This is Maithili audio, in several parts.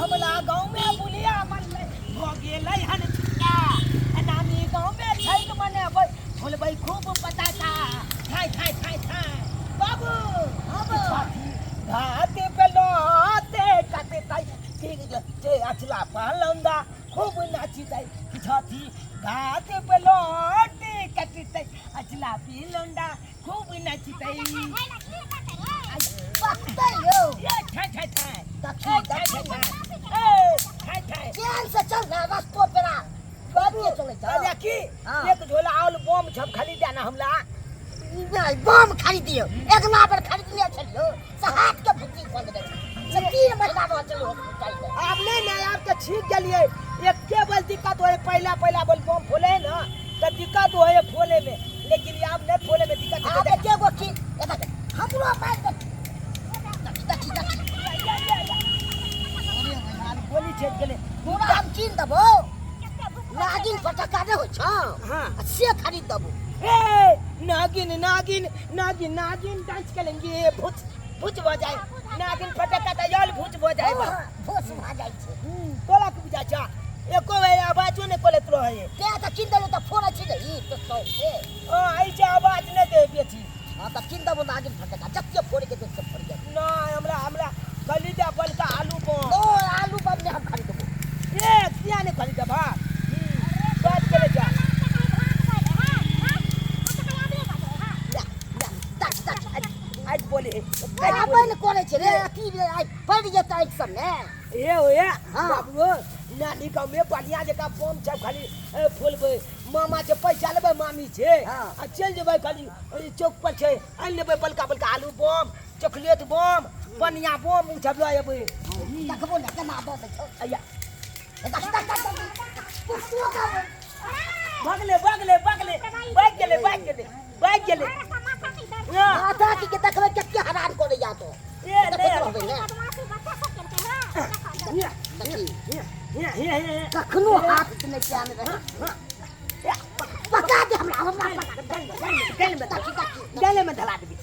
हमला गाँव में बुलिया बनलै भऽ गेलै हन छुट्टा। नानी गाँव में छैठ मनेबै खोलबै खूब पताका थाय थाय थाय थाय। बाबू छठी घाट पे लते कटतै जे अचला पलंगा खूब नाचतै। छठी घाट पे लते कटतै अचला पिलंदा खूब नाचतै। पकतै यौ। ये छाय छाय छाय। देखी छाय छाय देखी छाय। ए छाय छाय। चैन से चल ना रस्तो पेरा बाबू चलै छ। कहलियै की हाँ। एक झोला आउल बम छब खरीद ना हमला। नहीं बम खरीदियो अगला बेर खरीदने छलियो से हाथ के भुज्जी खोल देने से 3 महीना रह चलू हॉस्पिटल में। आब नहीं ना आब तो छीक गेलिए। एके बल दिक्कत होए पहला पहला बल बम फोले ना तो दिक्कत होए फोले में, लेकिन आब नहीं फोले में दिक्कत आब होते। एके गो की एता हमरो मार दे। देखी देखी देखी। अरे यार गोली छेद गेले। पूरा हम कीन देबो। नागिन फटक्का नहि होइ छौ। हाँ। आ से खरीद देबो। ए नागिन नागिन नागिन नागिन डांस करेंगे भूत भूत भ जाए। नागिन फटक्का त याल भूत भ जाए। भूत भ जाय छै। तोरा के बुझा छा एको बेर आवाजो नै करैत रहे। ते त कीन देलौ त फोड़ै छी ने ई तो सौ से। हां ऐ जे आवाज नै दे बेची। हां त कीन देबो नागिन फटक्का जते फोड़े के से फोड़ के। ना हमरा हमरा खरीद बलका आलू बम। ओ आलू बम ने हम खरीदबो। ए किया नै खरीदबा? बात करे जा। आज बोले। आबै ने करे छै रे की रे आइ पड़ि जेतै आइ सब ने। ए ओ ए हाँ। बाबू नानी गाँव में बढ़िया जकाँ बम छै खाली फोलबै। मामा छै पैसा लेबै मामी छै हाँ। आ चलि जेबै खाली ओहि चौक पर छै आनि लेबै बड़का बड़का आलू बम चॉकलेट बम पनिया बम उ सब लऽ अयबै। देखबो ने केना दऽ दै छौ। अइया। देख, देख, देख, देख। कुछो कहबै। भगले भगले भगले भागि गेलै भागि गेलै भागि गेलै। हाँ। माथा की के देखबै कते हरान करैया तो। ए नहि देखैत रहबै ने। हिया देखी। हिया हिया हिया हिया। कखनो हाथ से नहि चैन रहै। पका दे हमरा हमरा पका दे। गले में देखी देखी गले में धरा देबी।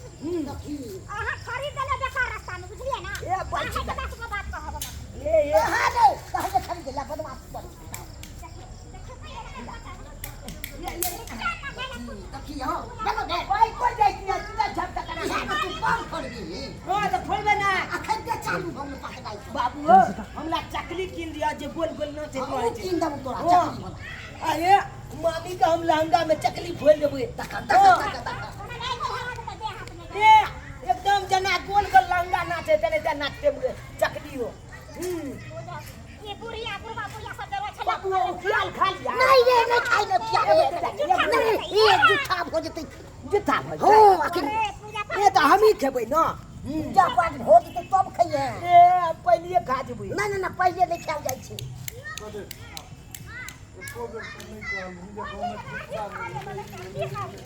देखी। अहाँ खरीद देले बेकार रास्ता में बुझलियै ना। ए बच्ची अहाँ के बात के बात कहब हम। ए ए अहाँ रे कहै जे खरीद ले बदमाशी करै। देखी हँ देखो ने। भाई कोई जाइ छी सीधा झपटा करा। इएह ने तू बम फोड़बी। हां त फोड़बे ना। अखन के चालू भऽ गेल पकड़ाइ छौ। बाबू हो हमरा चकली कीन दिया जे गोल गोल नाचैत हाँ, रहै ओ छै। कीन देबौ तोरा हाँ। चकली वाला। अरे मामी के हम लहंगा में चकली फोड़ देबै। तखन तखन तखन तखन। ए एकदम जना गोल गोल लहंगा नाचे तेने ते नाचते मुरे चकली हो। ये बुढ़िया बुढ़वा बुढ़िया सब जरूर छलै। बाबू ओ खियाल खा लिया। नहीं रे नहीं खाइ ले किया रे। नहीं ये जूठा भऽ जेतै। जूठा भऽ जेतै। हँ अखन अरे पूजा पाठ ए त हमही खेबै ना। पूजा पाठ भऽ जेतै तब खइहे। ए हम पहिले खा जेबै। नहि नहि नहि पहिले नहि खायल जाइ छै। एको बेर तू नहि कहलही जे गाँवमे कुत्ता नहि की खाली?